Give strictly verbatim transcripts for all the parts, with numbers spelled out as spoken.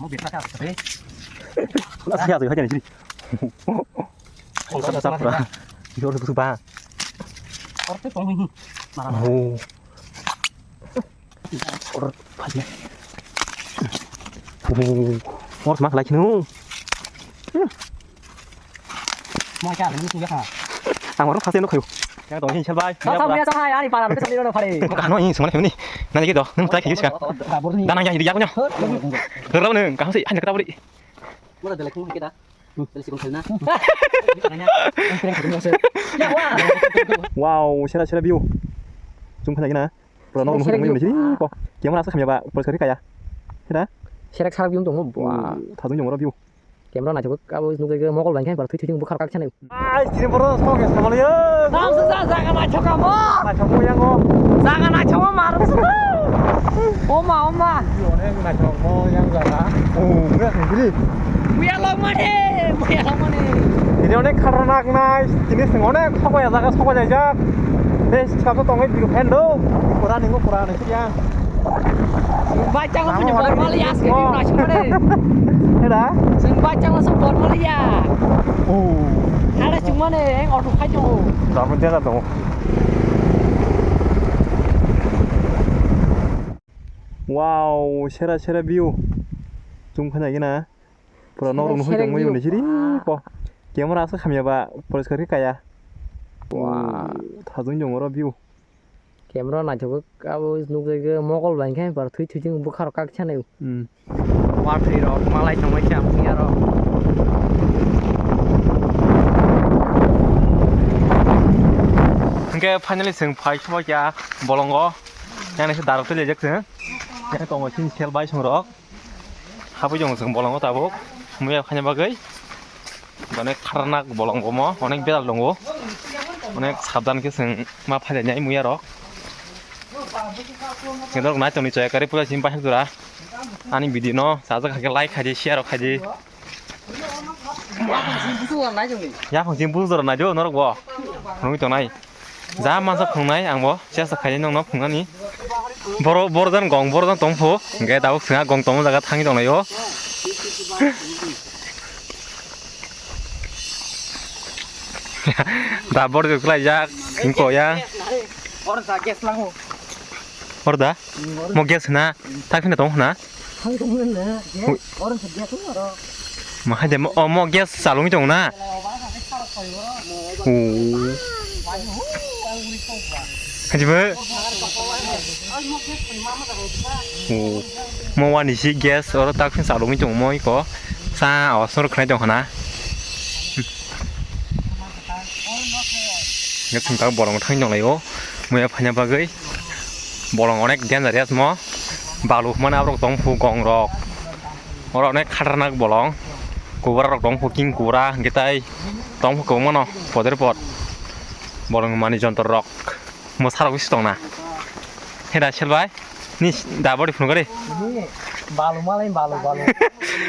Mo beta ka se. Wala saya tu hajar ni. Kol kata sapra. Jor tu ba. Orte tong hi. Mara. Oh. Or phajne. Oh. Mor smak lai khinu. Mo ka ni tu ya ha. Ang oro phase no khayo. Yang tong hin sel bai. Ka sa ya sa hai ani para pe sa ni no phare. Mo ka no hin sumane ni. Na ge do. Nung try khayus ka. Da bor ni. Da nang ya hi ya ko nya. Rau ne ka se han ka bori. Mo da le khung ke da. Wow, sera sera view. Chung khana gina. Pura nok sera nukung sera mai ko. Camera sa khamya ba, pura sari kaya. Sera? Sera sara view tong bo. Thajung jong ro view. Camera na chuk abo nuk ge mokol bang khan par thui thui bukar kak chane. Ai, sini boro sok ke samal yo. Nam sa sa sa ka na choka mo. Na chok mo yang o. Sa ka na chok mo mar. Oma oma. Yo ne na chok mo yang jaga. Oh, nggak sendiri. Muya long mane, muya long mane. Ini onek kharnak nai, ini sing onek sok ya jaga sok ya jak. Des, siapa tong itu pen do. Kurang nih, kurang nih ya. Sing bachang lo punya bor mali ya, sekali nasi mane. Ada? Sing bachang lo sing bor mali ya. Oh. Ada cuma nih, yang order aja. Dapat dia tuh. Wow, sera sera view. Chung khana gina. Pura nok rok nugwi tongmani siri po. Camera asa khamya ba poriskar khe kaya. Wow. Thajung jong oro view. Camera naithok abo nukjagwi mokol bai khe par thui thui bwkha rok kak sanai. Hmm. Watwi rok malai tongmai khe amtwi aro. Hwnkhe finally chwng phai sabo kya bolongo. Yang naisa darok twi lejak chwng. Yang tongo chini sel bai song rok. Habwi tongo chwng bolongo tabuk. Muya khaina bagwi. Onek kharnak bolong bomo, onek beral tongo. Onek sabdan khe chwng ma phailai nai muya rok. Khe norok nai tongni choya kari pura chini paithak jora. Ani video no chajak kha khe like khai di, share rok khai di. Yaphang chini busu jora nai do norok bo. Nugwi tongnai. Ja mansa phungnai ang bo, chesta khainai nongno phungnani. Boro, boro jan gong, boro jan tong phu. Hwnkhe tabuk swnga gong tongma jaga thangwi tonglaio. Da boro jok khlaijak, wngko ya. Oro sa gas lango. Oro da? Mo gas hwna, tak phina tong hwna. Thang tong hwna, gas. Ui. Oro sa gas hwna oro. Ma hai de mo, o mo gas chalungwi tong na. O. Hai de bo. O. Mo wani si gas oro tak phin chalungwi tong mo iko. Sa o sor khnai tong hwna. Nge thung tak bolong thang tong lai o. Mo ya phanya bagwi. Bolong onek dangerous mo. Balu hwnmani aborok tong phu gong rok. Oro onek khatarnak bolong. Kubra rok tong phu king kubra hwnkhe tai tong phu kwbangma no poder pot. Bolong mani jontor rok. Mwsa rok bisi tong na. Heda sel bai. Ni da body phunuk gari. Balu malai balu balu.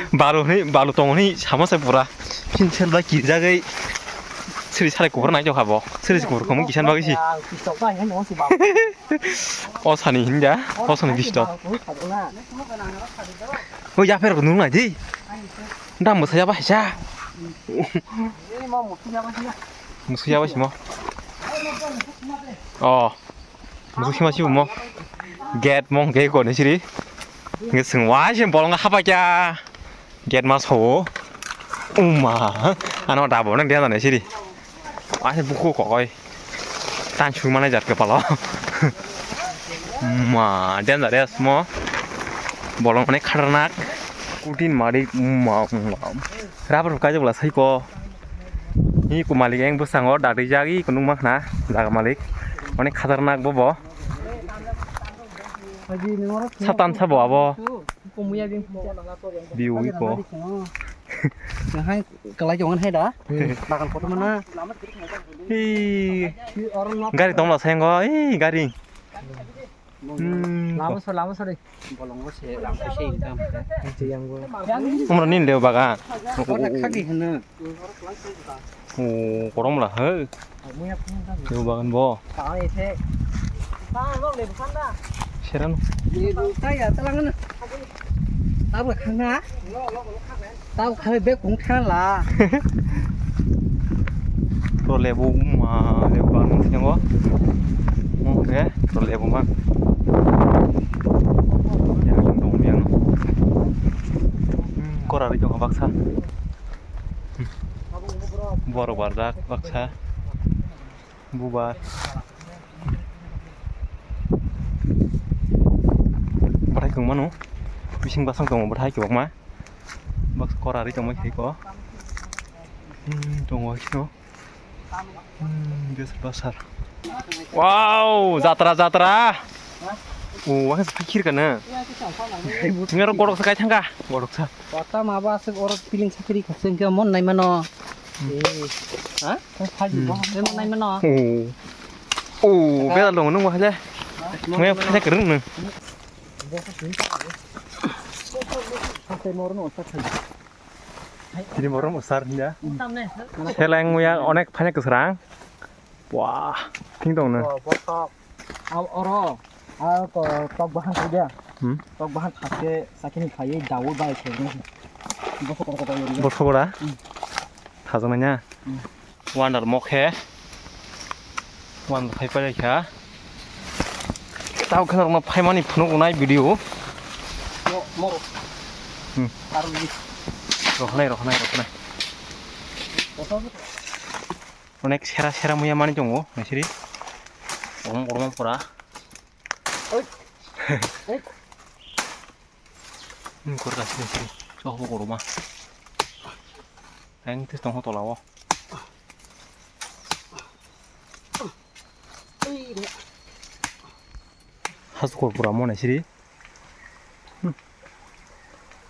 Balu ni balu tong ni sama se pura. Phin sel bai kirjagwi. Sri sare kubra nai jokha bo. Sri kubra kamu kisan bagwi si. Pistok ta hai no si balu. O sani hinja, o sani bisto. O ya pher nung nai di. Dam mo saya ba sa. Mo saya ba simo. O. Mo sima si mo. Get mong ge ko ne siri. Nge sing wa sim bolong haba kya. Gate ma sao. Uma. Ano da bo nang dia na siri. Wah, buku kok oi. Tan chu mana jat kepala. Ma, dangerous mo. Bolong onek khatarnak. Kutin mari uma, uma. Rubber kai jabla sai ko. Ni ku malik yang bwskango dagri jagi kunung ma khna jaga malik. Onek khatarnak bo bo. Satan sabo abo. View iko. Hai kalai jongan hai da. Bagan kotor mana? Hi. Gari tongla sengo. Hi gari. Hmm. Lama so lama so de. Bolong se lam se income. Yang go. Umro nin leo bagan. Khagi hana. Oh, korom la he. Lebu bagan bo. Seran. Lebu kaya talangana. Tabuk khangna. Tabuk khangna bek kung khangla. To lebu ma lebu bang nang thango. Mo ke to lebu ma. Ya dong yang. Hmm, kora ri jong baksa. Hmm. Boro barjak baksa. Bubar. Bathai kwbangma no. Bising basang tongo bathai kwbangma. Bak kora ri tongma khe ko. Hmm, tongo khe no. Hmm, bes basar. Wow, jatra, jatra. O, wah, sa phikir kana. Ngaro kodok sa kai thangka. Kodok sa. Kota ma ba aswk oro piling sakiri khasing khe mon nai mano. Hmm. Eh. Ha? Hmm. Mon nai mano. O. O, bela long nung wah le. Ngai phai kwrwng nung. Tini morom usar hinda. Seleng muya onek phanya kwsrang. Wah, thing dong no. Oh, bosok. Oro, a ko tok bahan khaida. Hmm? Tok bahan thakhe sakini khaiwi dawi bai khaina. Bosok oro ko bai. Bosok ora? Hmm. Thajana nya. Hmm. Wandal mokhe. Wandal phai pai kha. Tau khana rokno phaimani phunuk unai video. Mo, mo. Hmm. Arwi. Rohonai, rohonai, rohonai. Bosok. Onek sera sera muya mani tongo, naisiri. Om kormo pora. Oi. Oi. Hmm, kor kasi naisiri. Choh bo korma. Tang tis tong ho tola o. Oi. Has kor pura mo naisiri. Hmm.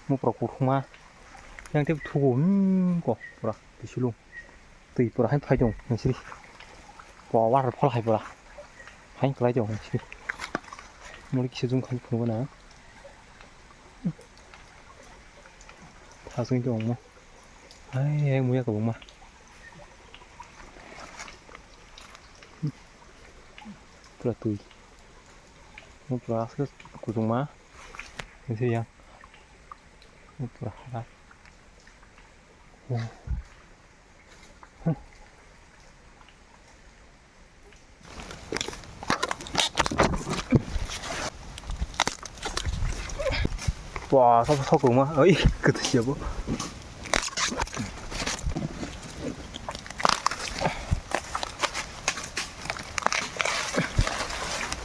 Mo pura kurma. Yang tip thugo, hmm, ko pura. Bisulung. Twi pura hain phai tong, naisiri. Bo waterfall hai pura. Hain kwlai tong, naisiri. Muri kisa jung khai phunukgo na. Thasung tong mo. Hai, hai, muya kwbangma. Pura twi. Mo pura aswk kuchukma. Naisiri yang. Mo pura hara. Oh. Wah, sok sok ma. Oi, kete siapa?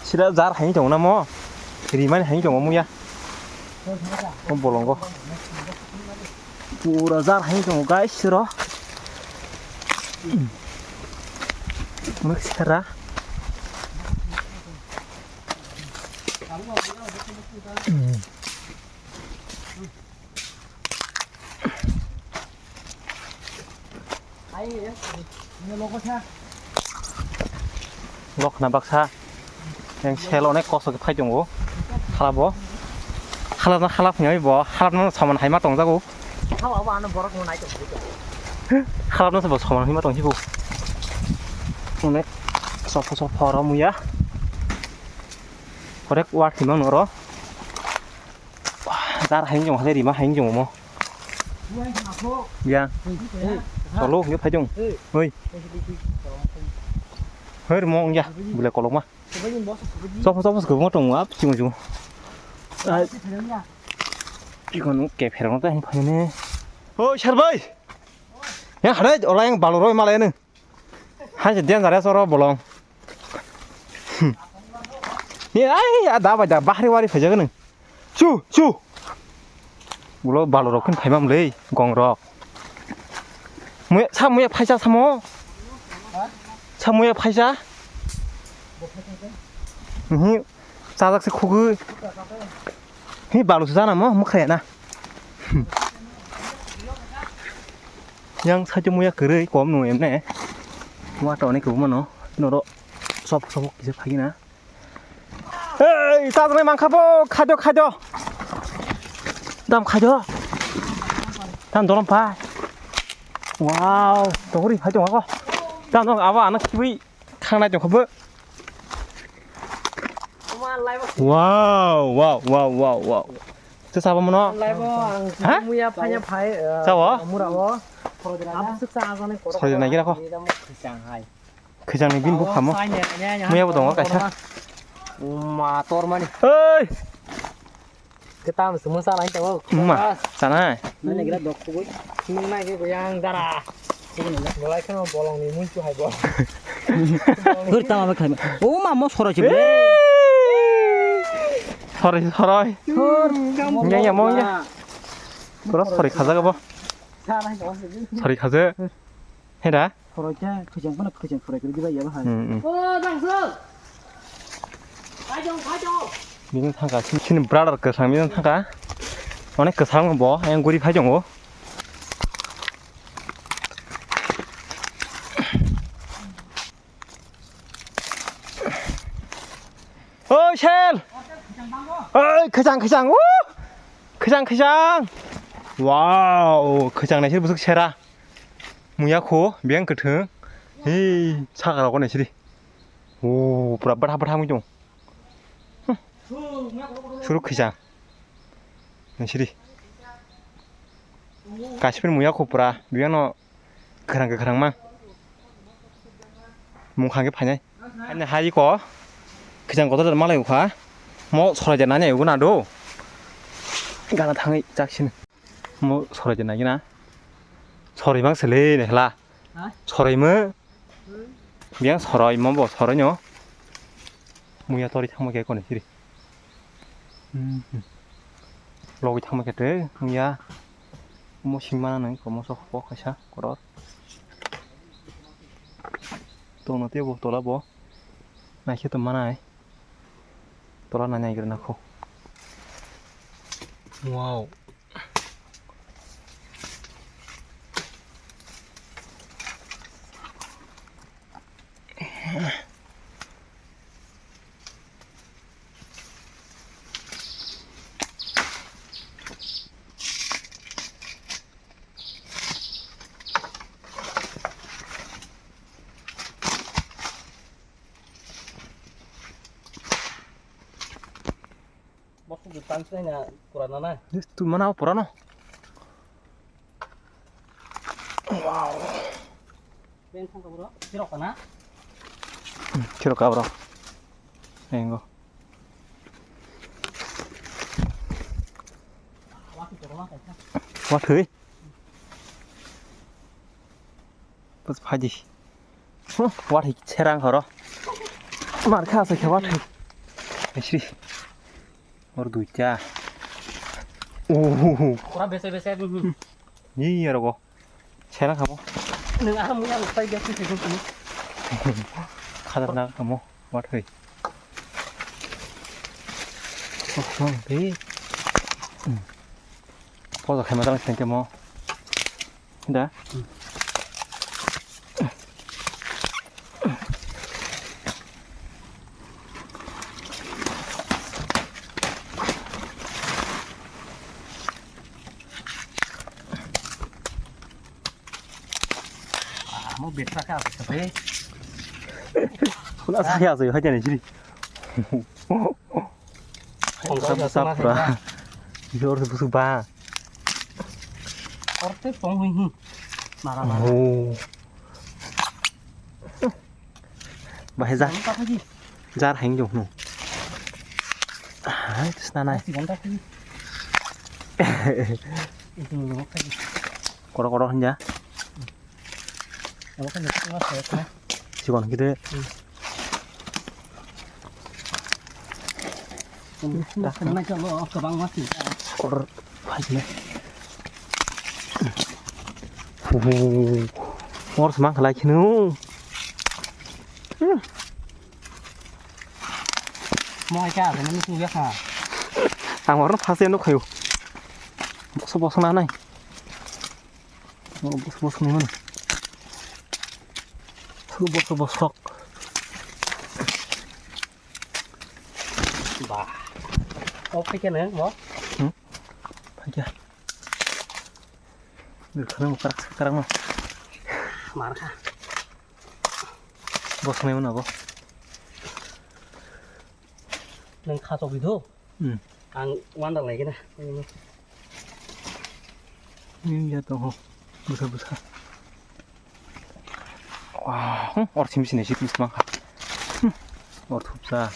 Sira jar hai tong na mo. Rimani hai tong mo ya. Mo bolongo. Pura jar hai tongo guys, siro. Mak sera. Lokhna baksa. Yang sel onek kosto khe phai tongo. Halabo. Halabna halap hwnwi bo. Halabna saman haima tongjago. Halabna se bo saman haima tongsibo. Onek sopho sopho oro muya. Korek war thimang noro. Dar haing jong hale rima haing jong mo. Ya. Solo yo phai jong. Oi. Hoi mo ya. Bule kolok ma. Sopo sopo se mo tong ap chimo chimo. Ai. Iko no ke phero no ta hin phai ne. Oi sar bai. Ya hare ola yang baloroi malai ne. Hai se dangerous oro bolong. Ni ai ya da bai da bahri wari phai jaga nung. Chu chu. Ulo balorok khin phaimam le gong rok. Muya sa muya phaisa samo. Sa muya phaisa. Ni chajak se khugui. Hi balu se jana mo mukhraya na. Yang side o muya kwrwi kom no emne. Wa to ni kwbangma no. Noro sop sop kisa phagi na. Hey, ta jani mangkha bo, khajo khajo. Dam khajo. Dam dorom pa. Wow, to ri phai to ko. Dam dong abo ano kiwi khangnai to khobo. Wow, wow, wow, wow, wow. Tei sabo mono? Laibo ang Ha? Muya phanya phai, eh, Sabo? Mura o. Absuk sa agone koro. Sori nai gira ko. Khwchang hai. Khwchang ni bin bukha mo. Sai ne, ne, ne, Muya bo tongo kaisa. Ma tor mani. Oi! Ketam semua salah itu. Ma, sana. Mana kira dok kuy. Nung nai ke goyang dara. Bolai kheno bolong ni munchu hai bo. Hur tama ba khai. O ma mo soro chi. Soroi, soroi. Hur. Ya, ya, mo ya. Pura soroi khaja bo. Soroi khaja. Heda. Soroi khe khwchang phano khwchang soroi khe diba ya ba hai. Hmm, hmm. O dangsu. Bini thangka, sini brother kwsang bini thangka. Onek kwsang bo, yang guri phai tongo. Oi, sel! Oi, khwchang, khwchang, woo! Khwchang, khwchang! Wow, khwchang naisir busuk sera. Muya kho, biyang kwthwng. Hei, sakra ko naisiri. O, pura bwtha bwtha wngwi tong. Hmm. Suru khwchang. Naisiri. Kaisipir muya kho pura, biyang no kwkhwrang kwkhwrang mang. Mung khang khe phainai. Ani hai ko. Khwchang kotor malai ukha. Mo sorai de nani ugo na do. Gana thangwi chak sini. Mo sorai de nai na. Sorai mang sele ne hla. Ha? Sorai mo. Biyang sorai mo bo sorai no. Muya tori thangma khe koni siri. Hmm. Logwi thangma khe te muya. Mo singmana nang komo sok po kaisa koror. Tono tebo tola bo. Naikhe to manai. Tola nai naigra nakho. Wow. Bosok de tan sinai na pura na na. Tu mana pura no. Wow. Ben thang ka bro. Sirok ka na. Sirok ka bro. Engo. Wa thwi. Bus phaidi. Huh, wathai serang horo. Mar kha sa khe wathai. Sri. Or duita. Uhuhu. Pura bese bese. Ni yarogo. Serang kamo. Nung ah muya mukai dia sih sih sih. Khatarnak kamo. Wathai. Oh, oh, deh. Hmm. Podo khaima tang sengke mo. Da. Mo betra ka asa be. Kuna sa ya so hajani jiri. Khongsa bwsa pura. Jor se bwswk ba. Orte tong hoi hi. Mara mara. Oh. Bahai ja. Tong ta phaji. Jar hang jong no. Hai, tisna nai. Asi gonta phaji. Itu lo phaji. Koro koro hanja. Abo khe nukha ma khe kha. Sikon khe de. Hmm. Hmm, nukha ma khe lo, kwbangma si. Kor phai le. Hu, hu, hu. Mor se mang khlai kheno. Hmm. Mo hai kha, nang nukhu ya kha. Ang oro phase nukhayo. Boso boso na nai. Oh, bos, bos, ni mana? Su, bos, bos, sok. Ba. Oh, pakai nih, mo? Hmm? Pakai. Dur, karang, karak, karang, no. Mar kha. Bos, ni mana, bo? Nang kha, tok itu. Hmm. Ang wanda lai kena. Ini ya to ho. Busa busa. Wah, hmm, or simi sini sih mesti mangka. Hmm, or thupsa,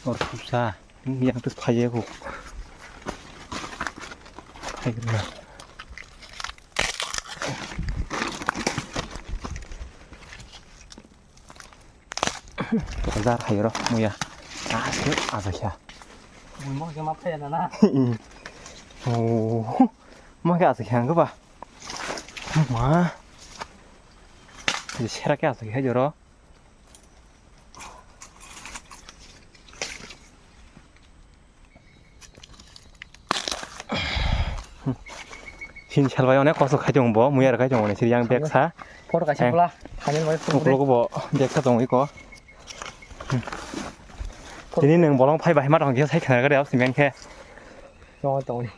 or thupsa. Hmm, yang terus phaye ko. Phaye ko. Jar hai ro muya. Asu asu kya. Mo ke map ya na. Oh. Mo ke asu kya ba. Ma. Di sera ke asu kya joro. Hin salbai onek kosto khai tongo bo, muya rok khai tongo, siri yang bag sa. Photo kaisa phola, final bai photo. Ukulok bo bag sa tongo iko. Tini nwng bolong phai bahai ma tong khe sai khna gari absi men khe. Tongo tongo.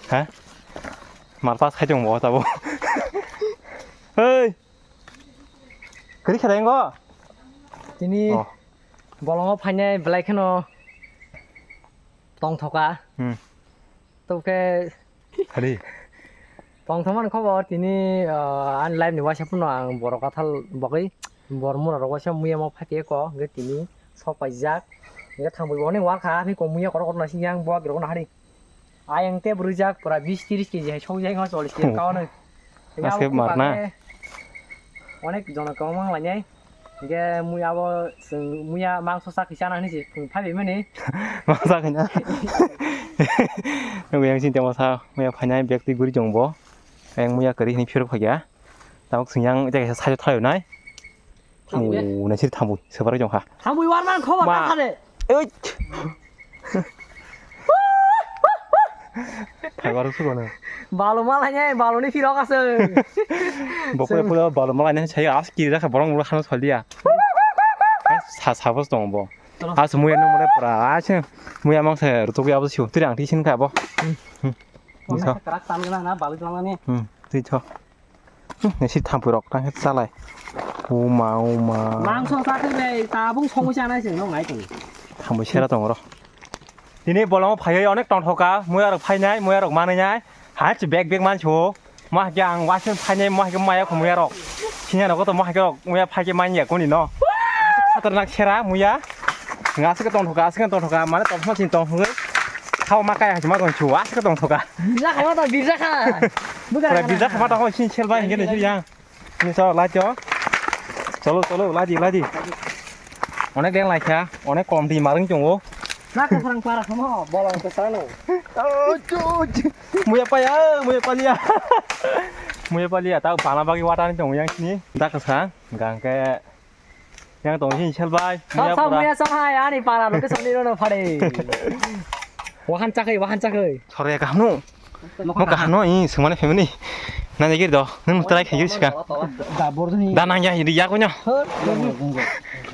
Ha? Malpas khai tongo bo tabo. Hei. Kri khe rengo. Tini bolongo phainai belai kheno tongthoka. Hmm. Tokhe Khali. Tongthokmani khobor tini, ah, ani live ni waisa phano ang borok kathal bagwi bor mura rok waisa muya ma phati ko hwnkhe tini sok paijak. Hwnkhe thangwi bo ni wal kha, hwnkhe muya korok korok naising yang bo girok na hari. Ayang te bwrwijak pura bis tiris kg hai sokjak, no chollish kg kaono. Aske marna. Onek jono kwbangma wng lainai. Hingke muya bo chwng muya mangso chakhi chana hinwi se phung phaibai mani. Mangso chakhi na. Nugui yang sini temo sa muya phainai bag twi guri chong bo. Yang muya kwrwi hinwi phirok phaiya. Tabuk chwng yang jaga sa sajo thalai nai. Thangwi. O, naisir thangwi, sebar jong ha. Thangwi warman khobar ma. Thale. Oi. Thaibar sugo na. Balo malai ne, balo ni phirok ase. Bokole pula balo malai ne sai as kiri rakha borong bolo khano saliya. Sa sabos tong bo. As muya no mole pura as muya mang se rutuk ya bo siu tiri ang tisin kha bo. Hmm. Musa. Krak tan gana na balo jong ni. Hmm. Twi tho. Hmm, nisi thampui rok tang khe chalai. Uma, uma. Mangso chathai bai, tabung songwi chanai se nong nai tong. Thampui sera tong ro. Tini bolong phaiwi onek tongthoka, muya rok phainai, muya rok manwi nai. Hai bag bag mansu. Ma ke ang wasin phainai, ma ke maya khum muya rok. Sinya rok to ma ke rok, muya phai ke manya koni no. Khatarnak sera muya. Nga aswk tongthoka, aswk tongthoka, mane tongthokma sini tongthogwi. Khao ma kaya hachima tongchu, aswk tongthoka. Birja khaima tong, birja kha. Pura birja khaima tong, sini selbai hingke nisi yang. Ni so, lai cho. Cholo, cholo, lai di, lai di. Onek deng lai kha, onek kom di marung chungo. Na ka sarang para khamo, bolong ka sano. Oh, chu, chu. Muya paya, muya palia. Muya palia, ta bana bagi watani chungo yang sini. Da ka sa, gang ke Yang tong sini selbai. Sab sab muya sab hai ani para location ni rono phare. Wahan chakhai, wahan chakhai. Sore kaham no. Mo kaham no i sumane family. Na jagir do. Nung try khai gir sika. Da nang ya hiri ya ko nya.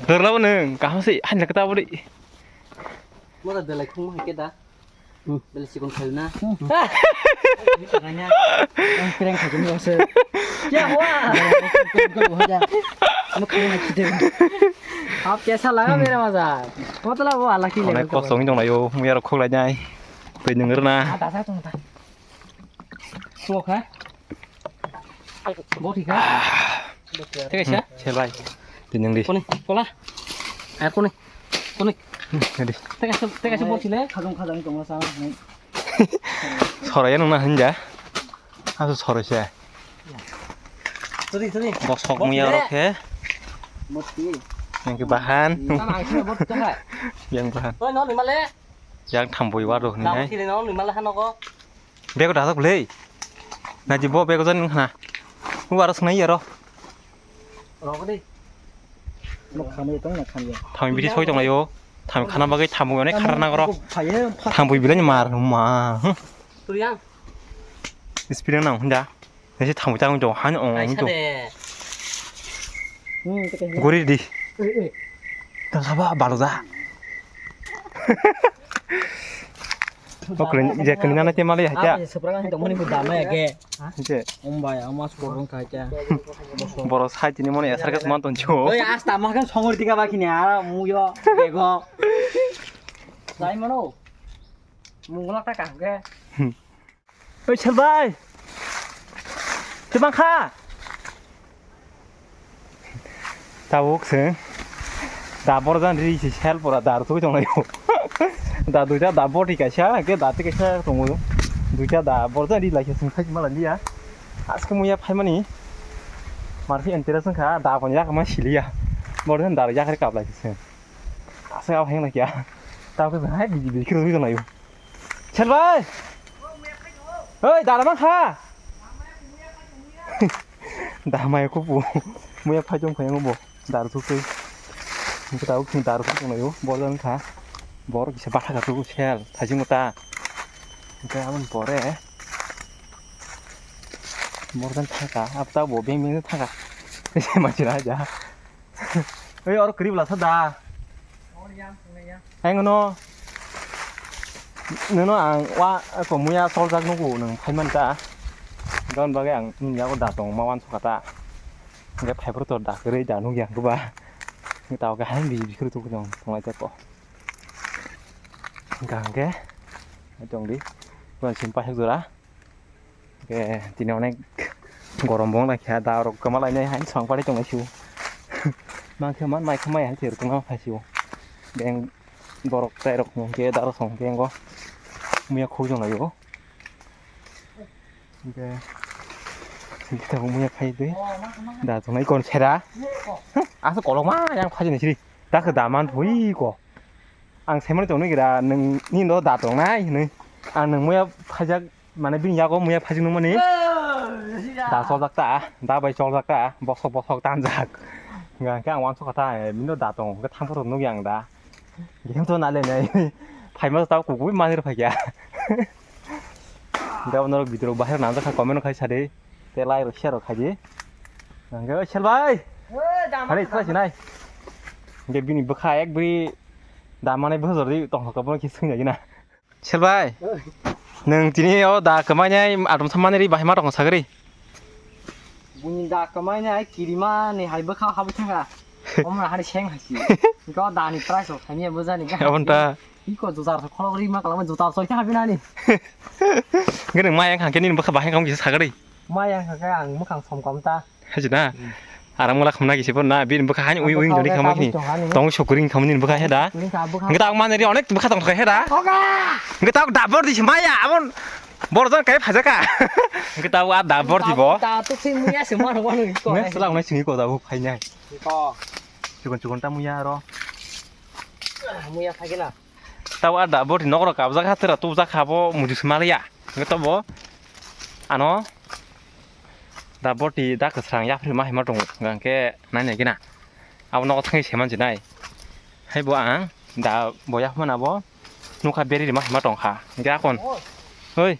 Dor labo nung kaham si han kata boli. Mo da belai khung hai ke da. Hmm. Beli sikon khayu na. Hmm. Prank khayu ni ose. Kya hua? Kau kau hua ja. Mo khayu na khite. Aap kaisa laga mera mazak? Matlab wo alak hi level ka. Onek kosto wngwi tonglaio, muya rok khoklai nai. Twi nung rwna. Ah, dasa tong ta. Suwak ha? Bo thik ha? Thik ase? Selbai. Twi nung di. Koni, kola. Ar koni. Koni. Nadi. Teka se, teka se bol sile. Khajong khajong tongma sa. Soraya nung na hinja. Asu soroi se. Sorry, sorry. Bosok muya rok he. Boti. Yang ke bahan. Yang bahan. Oi, no, ni male. Yang thambui waro ni hai. Sile no, ni male hanogo. Bego dajak le. Na ji bo bego jan khna. U aro sunai aro. Rok de. Mo khamai tong na khamya. Thami bidi soi tong layo. Thami khana bagwi thami onek khara nang ro. Thami bilai mar ma. Turiang. Experience nang hunda. Nese thami tang jo han ong jo. Hmm, teke. Gori di. Eh, eh. Tang saba balo da. Okre je kini nana te mali hakya. Apa seberang itu mani ku damai ya ke. Je. Om bai, amas korong kaya. Boro sai tini mani asar ke seman toncho. Oi, asta makan songor tiga bakini ara muyo bego. Sai mano. Mungla ta kaham khe. Oi, Selbai! Tebang kha! Tabuk se da borjan ri se sel pora da rutugwi tonglaio. Da duita da boti kaisa, hwnkhe da tei kaisa tongo. Duita da borjan ri lai se sung thai mala liya. Aske muya phaimani. Marsi enteras wngkha, da pon yak ma siliya. Borjan da yak kap lai se. Asa heng lai kya. Tabuk se hai biji biji khe rutugwi tonglaio. Selbai! Oi, dara mang kha! Da maya kupu. Muya phai tong phai bo. Dar thuk tei. Kita uk dar thuk tong layo. Bor jang kha. Bor kisa batha ka tu sel. Thajing ta. Kita amun bore. Bor jang thaka. Apta bo beng beng thaka. Macam aja. Oi, oro kwrwi bwla sa da? Ang no, nono ang wa ko muya soljak nugo, nwng phaiman ta. Don bagwi ang nini yago da tong ma wan sokha ta. Hingke phaiphuru to da kwrwi da nugya hwnkhe ba. Hingke tao khe hain biji bikhru tong tong lai ta ko. Hingka hingke tong di. Bukan simpah jora. Ke tini onek gorom bo wng lai kha, da rok kwma lainai hai swng pari tong lai sio. Mang khe man mai khe mai hai se rwtwng phai sio. Beng borok tai rok hwnkhe da rok song khe ngo muya khuk jong lai o. Hwnkhe hwnkhe tabuk muya phai twi da tongnai kon sera. Asa kolokma yang phai ni siri. Da khe da man thoi ko. Ang saimani tongni gira nwng ni no da tongnai hwnwi. Ang nwng muya phaijak. Mane bini yago muya phajwk nungmani. Da choljak ta, da bai choljak ta, bosok bosok tanjak. Hingke ang wansuk kha ta, bini da tong, hingke thangphuru nukya ang da. Game to nale nai. Phaima ta kukui manir phakya. Hingke norok video bahai nangjak kha comment khai sadi. Te like rok share rok khaidi. Hingke oi Sel bai. Hari thla sinai. Hingke bini bwkha ek bri da mane bwsajor di tong kha bono khe swngjagina. Selbai, nwng tini o da kwmainai atom sammani ri bahai ma tongo sagri? Buini da kwmainai kirima ni hai bwkha habwi thangkha. Omra hani seng hasi. Ko da ni price rok thani bujani ga. Abon ta. Iko jutar so khorok ri ma kalama jutar so kha binani. Gwnang ma yang hangke nini bwkha bahai kam kisa sagri. Ma yang hangke ang mwkhang som kam ta. Haji na. Aram ngala khumna gisi bo na, bini bwkha hani ui ui joni khamai kini. Tong sokring khamni bwkha he da. Ngi tak mane ri onek bwkha tong he da. Ngi tak da bor di maya abon. Bor jon kai phajaka. Ngi tak a da bor di bo. Ta tu sing muya se mar wanu ko. Ngi sala ngi singi ko da bu phai nai. Ko. Chukon chukon ta muya ro. Muya phai na. Tabo a da boti nokro kabjak ha tera tubjak ha bo muju se maliya. Hwnkhe tobo ano da boti da kwsrang yapri ma hima tongo hwnkhe nai nai gina. Abo nogo thangwi se manjinai. Hai bo ang da bo yaphmana bo nukha beri rima hima tongkha. Hwnkhe akon. Oi.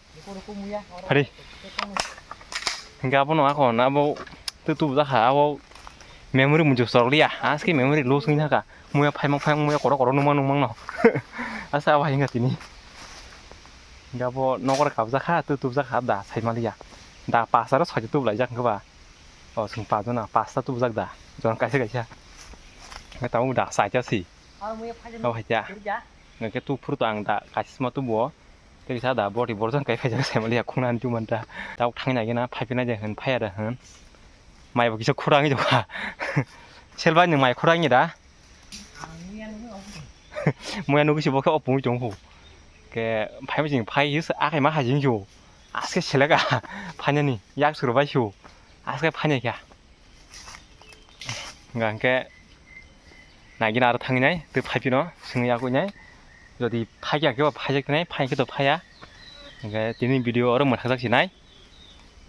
Hari. Hingke abono akon abo tu tu jakha abo memory muchung chorok liya aske memory loss wngwi thangkha muya phaimang phaimang muya korok korok nungmang nungmang no asa abo hai wngkha tini hingke abo nokora kabjakha tu tu jakha da saimaliya da pasta ro soi tubulaijak hingke ba o chwng pajana pasta tubujak da jora kaisa kaisa hingke tabuk da saita si abo hai ta hingke tu phuru to ang da kaisa ma tubuo. Tei kisa da boti borok jang kai phaijak sai maliya khungna ani tuman ta. Tabuk thangwi nai gana phai phinai de hwn phaiya da hwn. Mai bo kisa khurangwi tongkha. Selbai nwng mai khurangwi da. Muya nugwi se bo khe opungwi tongkhu. Ke phai machine phai use akai ma hajing ju. Aske seleka phainani yak suru bai su. Aske phainai kha. Hingka hingke nagina aro thangwi nai tei phai phino swngwi yakwi nai jodi phai khe phai jak nai phai khe to phai ya hingke tini video oro mwthajak si nai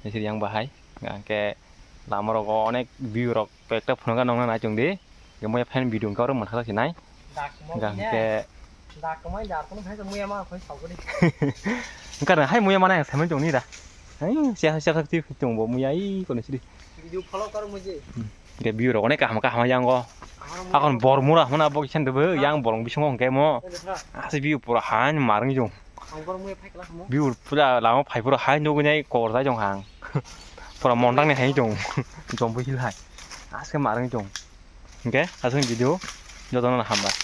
siri yang bahai hingke lama rogo onek view rok koi ekta phunukha nongna nai chwng di hingke muya phaini video hingke oro mwthajak si nai hingke hingke. Dakumai jar kono phai muya ma khoi saugri. Hingke hai muya mana yang samai chwng ni da. Hai siya siya thak ti chwng bo muya i kono sidi. Video follow karo muje. Hingke view rok onek kaham kaham yang go. Akon bor mura hona bo kisen de bo yang borong bisingo hingke mo. Asi view pura han marang jong. Ang kor muya phai kala mo. View pura lama phai pura hai nugui nai kor jai jong hang. Pura mondang ni hai jong. Jombo hil hai. Aske marang jong. Hingke aswk video jotono hambai.